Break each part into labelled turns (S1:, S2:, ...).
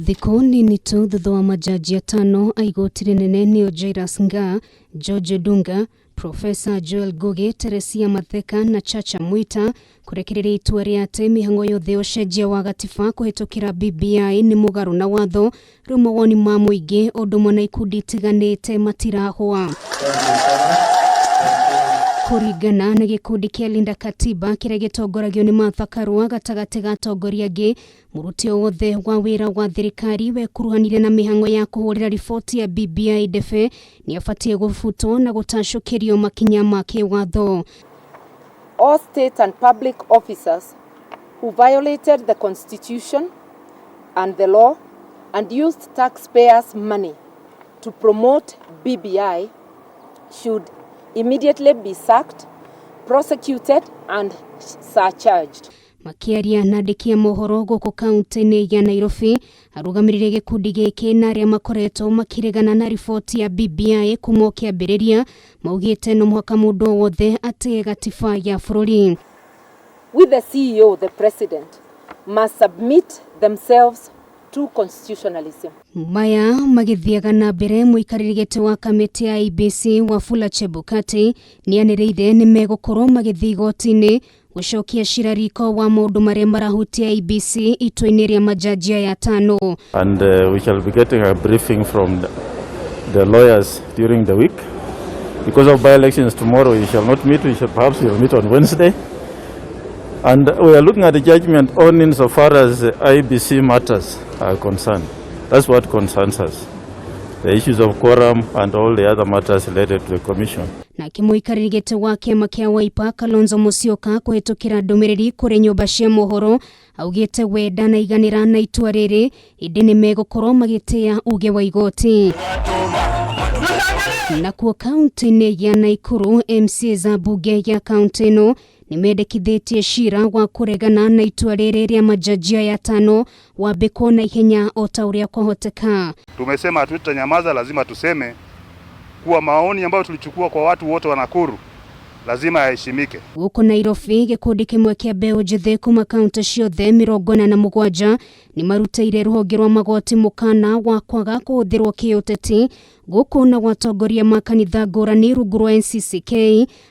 S1: Thikũ nini tu thutha wa majaji atano a igoti rĩnene nĩo Jairus Ngaah, George Odunga, Professor Joel Ngugi, Teresia Matheka na Chacha Mwita kũrekereria itua rĩa atĩ mĩhang'o yothe ya ũcenjia wa gatiba kũhĩtũkĩra BBI nĩ mũgarũ na watho, rĩu mawoni ma mũingĩ o ũndũ ũmwe na ikundi itiganĩte matirahũa. Kũringana na gĩkundi kĩa Linda Katiba kĩrĩa gĩtongoragio nĩ Martha Karua gatagatĩ ga atongoria angĩ, mũruti o wothe wa wĩra wa thirikari wekuruhanire na mĩhang'o ya kũhũrĩra riboti ya BBI ndebe nĩ abatiĩ gũbutwo na gũtacũkĩrio makinya ma kĩwatho.
S2: All state and public officers who violated the Constitution and the law and used taxpayers' money to promote BBI should immediately be sacked, prosecuted and surcharged.
S1: Makĩaria na andĩki a mohoro gũkũ kaunti-inĩ ya Nairobi, arũgamĩrĩri gĩkundi gĩkĩ na arĩa makoretwo makĩregana na riboti ya BBI kuma o kĩambĩrĩria maugĩte no mũhaka mũndũ o wothe atĩe gatiba ya bũrũri.
S2: With the CEO, the president, must submit themselves to constitutionalism.
S1: Maya magĩthiaga na mbere, mũikarĩri gĩtĩ wa kamĩtĩ ya IEBC Wafula Chebukati nĩanĩrĩire nĩ megũkorwo magĩthiĩ igoti-inĩ gũcokia cira riko wa maũndũ marĩa marahutia IEBC itua-inĩ rĩa majaji aya atano.
S3: And we shall be getting a briefing from the lawyers during the week. Because of by-elections tomorrow, we shall not meet. We shall perhaps we will meet on Wednesday. And we are looking at the judgment only insofar as the IEBC matters are concerned. That's what concerns us. The issues of quorum and all the other matters related to the commission.
S1: Nake mũikarĩri gĩtĩ wa kĩama kĩa Wiper Kalonzo Musyoka kũhĩtũkĩra ndũmĩrĩri kũrĩ nyũmba cia mohoro augĩte we ndanaiganĩra na itua rĩrĩ, ĩndĩ nĩ megũkorwo magĩtĩa uge wa igoti. Nakuo kaunti-inĩ ya Naikuru, MCA za bunge ya kaunti ĩno nĩ mendekithĩtie cira wa kũregana na itua rĩrĩ rĩa majaji aya atano wambĩkwo na ihenya o ta ũrĩa kwahoteka.
S4: Tumesema hatutanyamaza, lazima tuseme kuwa maoni ambayo tulichukua kwa watu wote wa Nakuru lazima yaheshimike.
S1: Gũkũ Nairobi, gĩkundi kĩmwe kĩa mbeũ njĩthĩ kuma kaunti ciothe 47 nĩ marutĩire rũhonge rwa magoti mũkana wa kwaga kũhũthĩrwo kĩũteti, gũkũ na gwatongoria makanitha ngũrani rungu rwa NCCK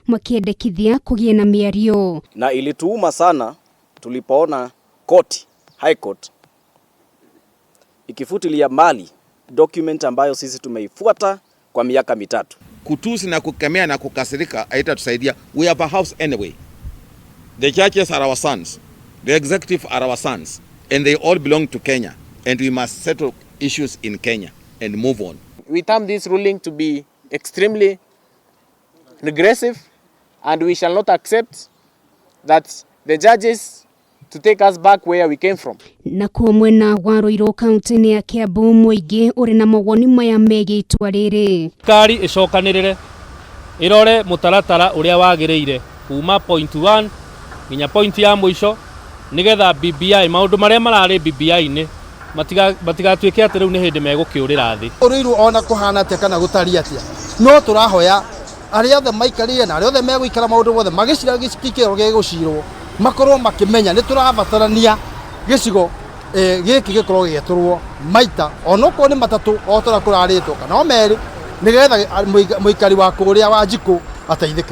S1: makĩendekithia kũgĩe na mĩario.
S5: Na ilituuma sana tulipoona koti, High Court, ikifutilia mbali document ambayo sisi tumeifuata kwa miaka 3.
S6: Kutusi na kukemea na kukasirika haitatusaidia. We have a house anyway. The judges are our sons. The executive are our sons. And they all belong to Kenya. And we must settle issues in Kenya and move on.
S7: We term this ruling to be extremely regressive, and we shall not accept that the judges to take us back where we came from.
S1: Nakuo mwena wa Ruiru kaunti-inĩ ya Kiambu, mũingĩ ũrĩ na mawoni maya megiĩ itua rĩrĩ.
S8: Thirikari ĩcokanĩrĩre ĩrore mũtaratara ũrĩa wagĩrĩire kuma point 1 nginya point ya mũico, nĩgetha BBI, maũndũ marĩa mararĩ BBI-inĩ, matigatuĩke atĩ rĩu nĩ hĩndĩ megũkĩũrĩra thĩ.
S9: Ruiru ona kũhana atĩa kana gũtariĩ atĩa, no tũrahoya arĩa othe maikarĩire na arĩa othe megũikara maũndũ mothe magĩcira gĩkĩro gĩgũcirwo makorwo makĩmenya nĩ tũrabatarania gĩcigo gĩkĩ gĩkorwo gĩgĩtũrwo maita onokorwo nĩ matatũ o ta ũrĩa kũrarĩtwo kana o merĩ, nĩgetha mũikari wa kũrĩa wa Njikũ ateithĩke.